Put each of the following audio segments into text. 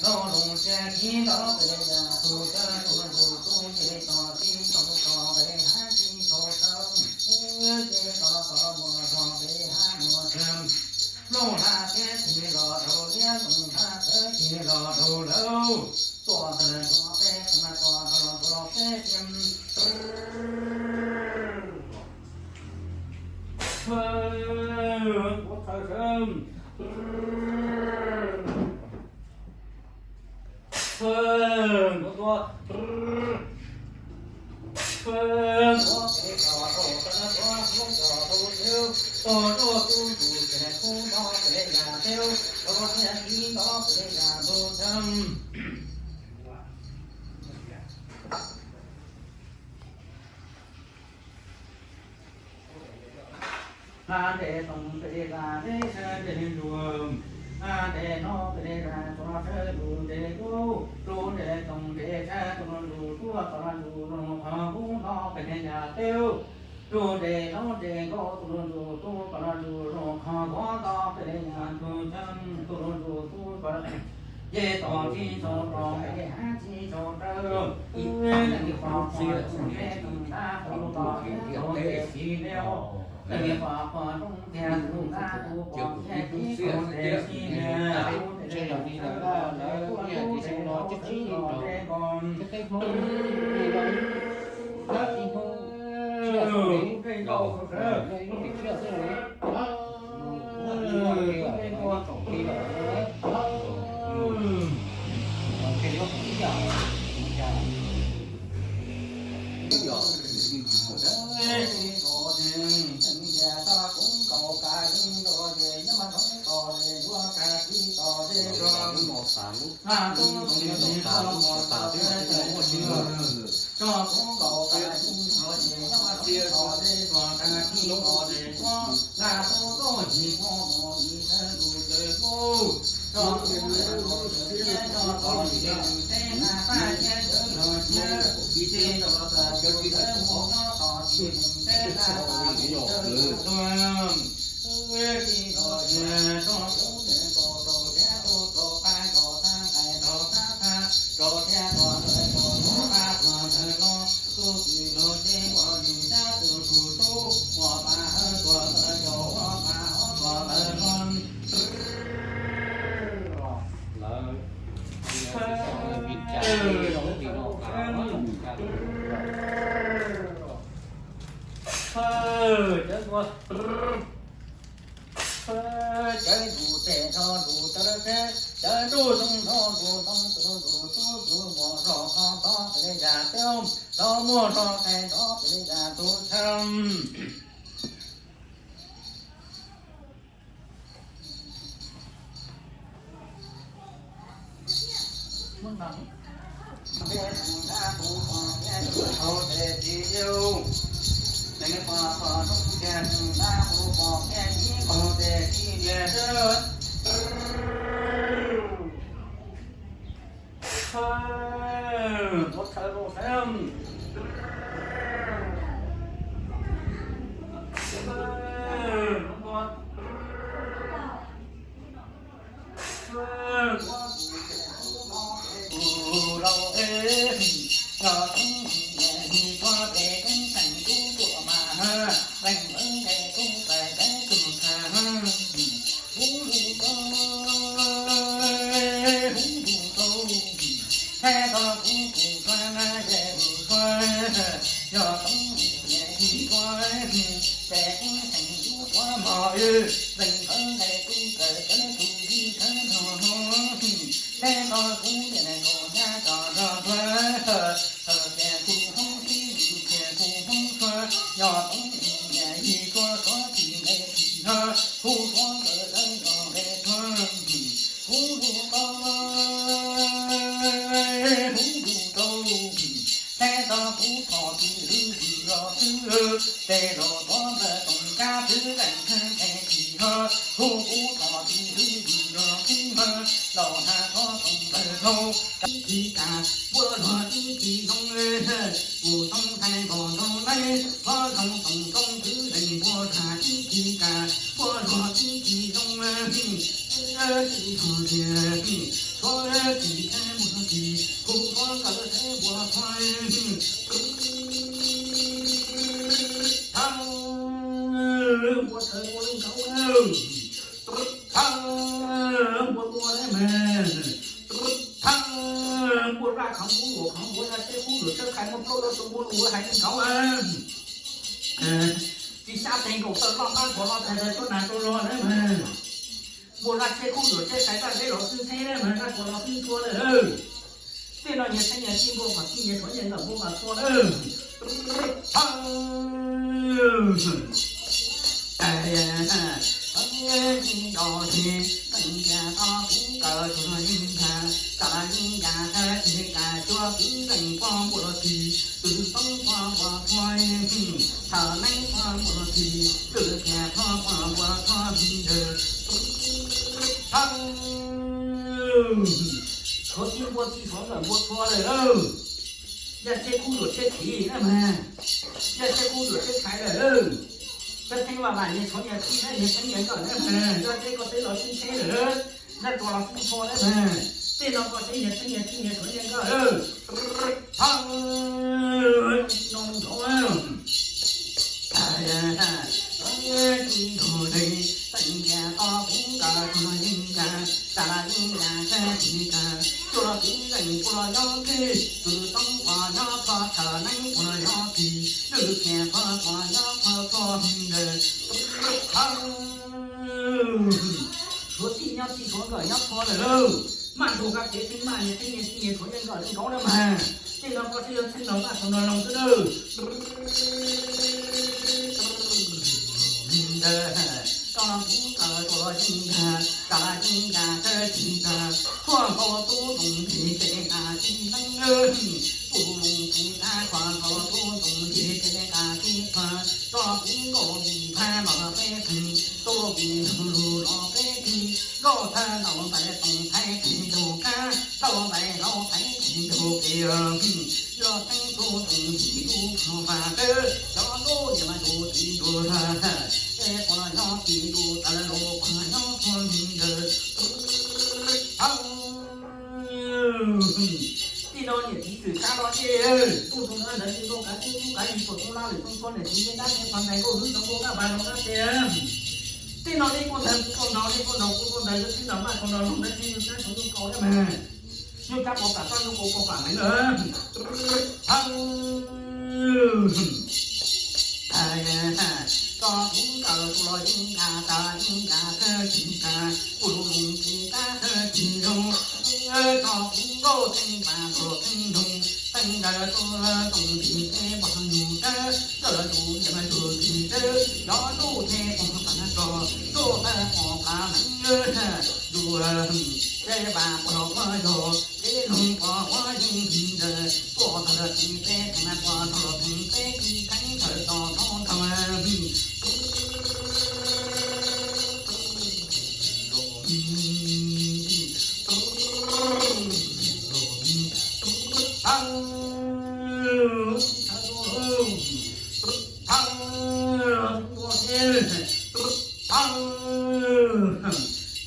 Los lus tsa kiv nrov pes yam tus cawv tus ntuj tus ces tom tsis tau tom pes hav tsis tau tawv, ces tom tom muas zog pes hav muas tsham. Looj hla teb ces los dhau liab, looj hla teb ces los dhau lawm. Tuaj ntawm tuaj peb mas tuaj ntawm tuaj peb tiam. Ua thawj sawv. Ua tua. Ua tua. Ua tua. Nqaj ntes toom pes zam teb sab ntes ntsuag, nqaj ntes no pes zam txog sab tus ntes kub, rub ntes toom pes sab tus ntuj tuaj txog tus qhov kub no pes yam teb, rub ntes no ntes nkauj tus ntuj tuaj txog tus qhov kub no pes yam tus cab tus ntuj tuaj txog. Ces tom tsis tau tom pes hav tsis tau tawv, leej pom pom tus ntsej tus ntab tus pom thiab tus ntsej tsis liau, leej pom pom rooj tiag tus ntab tus pom thiab tib tus ntsej tsis liau. Tus ntsej los li lawm, lawv niaj tis xyoo no cib tsib rau thiab peb Hmoob li no, lawv tib Hmoob thiaj txog li lawm. Ib tsoom li lawm, ib tsoom li lawm, ib yam. Lawv, vim cas li lawv ua li no, cawv ua, cawv ntsuj tes nrho ntsuj tawv teb, cawv ntsuj zoo nrho ntsuj ntoo tus ntsuj tub tus muaj zog qhov tod pes yam teb, zog muaj zog qhov tod pes yam tus tsham. Tes los tov ntawm toom kab twb teem kheej teem tsis hawb, hu kuv thov txim hlwb vwm los txib hawb, los hnav thov toom ntawm dhau, ib txhis tas puab luag ib txhis zoo, kuv toob thaiv npog nroo laib, vov zoo toom koob twb lees puab tham tib ci kas, npuaj luag tib ci zoo, tib tug tiag, tshuav tib teb npuaj tib, kuv tshuav nkawd teb npuaj tshuav. Thawj, npuaj tawv npuaj leej nkaub, thawj, npuaj ntuag lawm mas, thawj, npuaj zaj khoov npuaj luam khoov npuaj zaj tsheb kub luam tsheb qhais npuaj plaub npuaj tus npuaj lus hais leej nkaub. Tsis xyab tes nkaus taw loj npab nkaus los txhais taws tuaj nas rau los lawm mas, npuaj zaj tsheb kub luam tsheb qhais zaj tsheb los xwb tsheb lawm mas zaj kuas los xwb ntshuav lawm. Tej no nyias txheeb nyias txheeb npuaj kom txij nyias tshuav nyias nkawm npuaj kom txhua lawm. Thawj, tsis nto tsis teem kiag tau kuv kawm tsuag yeej nkag, tam yeej nkag tag tsis nkag cuab tib ntees pog npuaj txi, tws toob pog npuaj txhua, thaum neeb pog npuaj txi, lwm kiag pog pog npuaj txhua ntawd. Thawj, tshuav txij npuaj txij tshuav nkawm npuaj txhua lawm lauj. Yaj tsheb kub luam tsheb khiv na mas, yaj tsheb kub luam tsheb thaiv lawm lauj. Txheeb txheeb vam vam nyias tshuav nyias txij na nyias txheeb nyias nkawm na mas, yaj tsheb koj txheeb los xwb tsheb lawm lauj, zaj kuas los xwb ntshuav lawm mas, tej no koj txheeb nyias txheeb nyias txij nyias tshuav nyias nkawm lauj. Thawj, no nrov tsis ntug li, teem kiag tau kuv nkawm tsuag yeej nkag, tam yeej nkag tag tsis nkag cuab tib ntees pog los nyob txi, tws toob pog nyob txhua, thaum neeb pog los nyob txi, lwm kiag pog pog nyob txhua txhua ntawd. Thawj, tshuav txij nyob txij tshuav nkawm nyob txhua lawm lauj. Maj ntuag kab kev txheeb maj nyias txheeb nyias txij nyias tshuav nyias nkawm li nkaub na mas, tej no koj txheeb yog txheeb no maj txheeb no zoo xwb lauj. Ntawd, koj kuv nkawm tsuag yeej nkag, tam yeej nkag tag tsis nkag, khuaj nkaus tub ntoo ntsis ces nas tsis neeb, kuj lus tsis thab, khuaj nkaus tub ntoo ntsis ces nas tsis thab, koj kuv nkauj vim thab los peb tug, tuaj vim lug los peb tug, nkauj thab los ntais toom thaiv tsis ntug kab, tau ntais laus thaiv tsis ntug kev, yog theeb tub ntoo ntsis tub khuaj vas tawb, cov lub niam mas tus tsis ntug, es puas nyob tsis ntug tas lawm los puas nyob txhua ntawd. Thawj, tij no niam txiv twm kab los dej, tuj tus dab ntawd tsis tuaj kav tub tub kav yig tuam tub lab lwm tub txhua niam txiv yeej dab teb pog ntxhais nkauj hlwb cov nkauj kab vas los dab teb. Tej no nej tuaj ntawd kuv tuaj ntaus, nej tuaj ntaus kuv tuaj ntaus, yog txheeb ntaus maj txheeb ntaus zoo, dab teb yug sab tau yug kaus mas, yug sab pov pam toj yug kaus pov pam heev lawm. Thawj, koj kuv nkawm tsuag yeej nkag, tam yeej nkag tag tsis nkag, kuj lus tsis thab tsis zoo, koj kuv nkauj theej pas tuaj theej ntug, teeb ntawd tuaj toom ntsis ces pog yug tawb, nkawd yug niam mas yug tsis tawb, cov lub ces pog pas tso, tuaj tawb pog pas heev, yug ces vas pog los pog yog, ces lug pog ua yeej ntawd, tuaj tawg theej peb theej mas pog tawg theej peb ib theej tawg to to ntawd.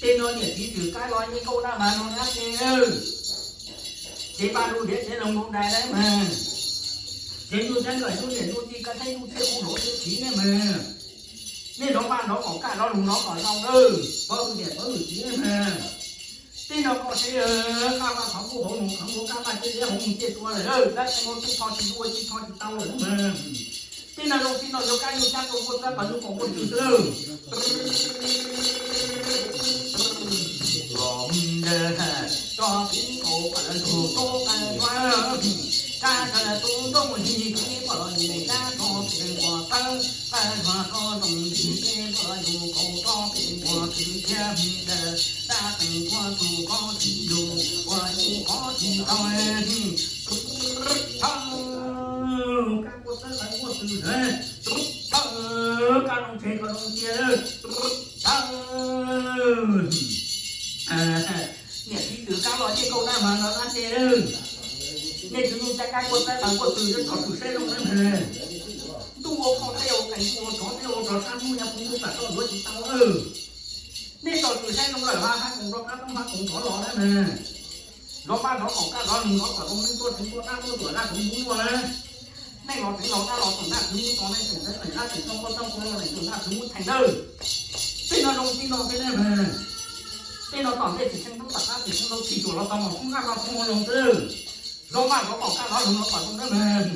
Tej no niam txiv twm kab los yeej nkauj dab mas no dab tsi, tsev paj lug ntiav tsev loog lug dais dab mas, tsev ntuj teb nkawm ntuj niam ntuj txiv kab teb ntuj teb kuv hlauv teb txiv dab mas, nej zov maj zov kom kaj zov lug zov kom zoo lawm, pov hwm niam pov hwm txiv dab mas. Tij no koj seb, qaj maj qhov nkuj hauv nus qhov nkuj, qaj maj ciaj liab hauv nus ciaj tua lawm, dab tsi nkaus tij tho tsis ua tij tho tsis tau lawm mas. Tij no zoo tij no yuav kab yuav cab rau nkuaj txab qhov nkuj kom nkuaj twg xwb lawm. Tso kuv nkaus pawg ntug tub qawg ntsuab, kab sawv tub nrooj hi kiv pom yus kab rau pem nkuaj tawb, qawg ntsuag rau nrooj hi kiv pom yus kaus rau pem nkuaj twg thiab ntawd, dab tseem tuaj txug koj tsis yus ua yus qhov tsis tau. Thawj, kab nkuaj txawb qhov nkuaj twg ntawd, thawj, kab zoo tseg kom zoo cia, thawj. Niam txiv twm kab los yeej nkauj dab mas no dab tsi, nej tsis ntuj cab kab nkuaj txawb qhov nkuaj twg yuav txog txug saib zoo dab mas. Tuaj ua qhov tej ua qees, tuaj ua tsov tej ua tsov, sab hnub nyoog kuv mus pam toj yuav tsis tau lawm. Nej txom nyem saib zoo lawm mas hab koom rov qab toob hab koom rov los na mas. Zov maj zov kaum kaj zov lug zov tom zoo, nej tuaj tseev tuaj dab tuaj tuam dab kuv mus luaj na. Nej los tseev los dab los tuam dab kuv mus tos, nej tseem tseev leem dab tseem toj muaj txob kua los leem tuam dab kuv mus theem nawb. Tej no zoo tij no tej ne mas. Tej no tom ntej tsis xeeb tub tom qab tsis xeeb tau, tsis tuam los tau mos kub nqaj no tub mus zoo xwb. Zov maj zov kaum kaj zov lug zov tom zoo na mas.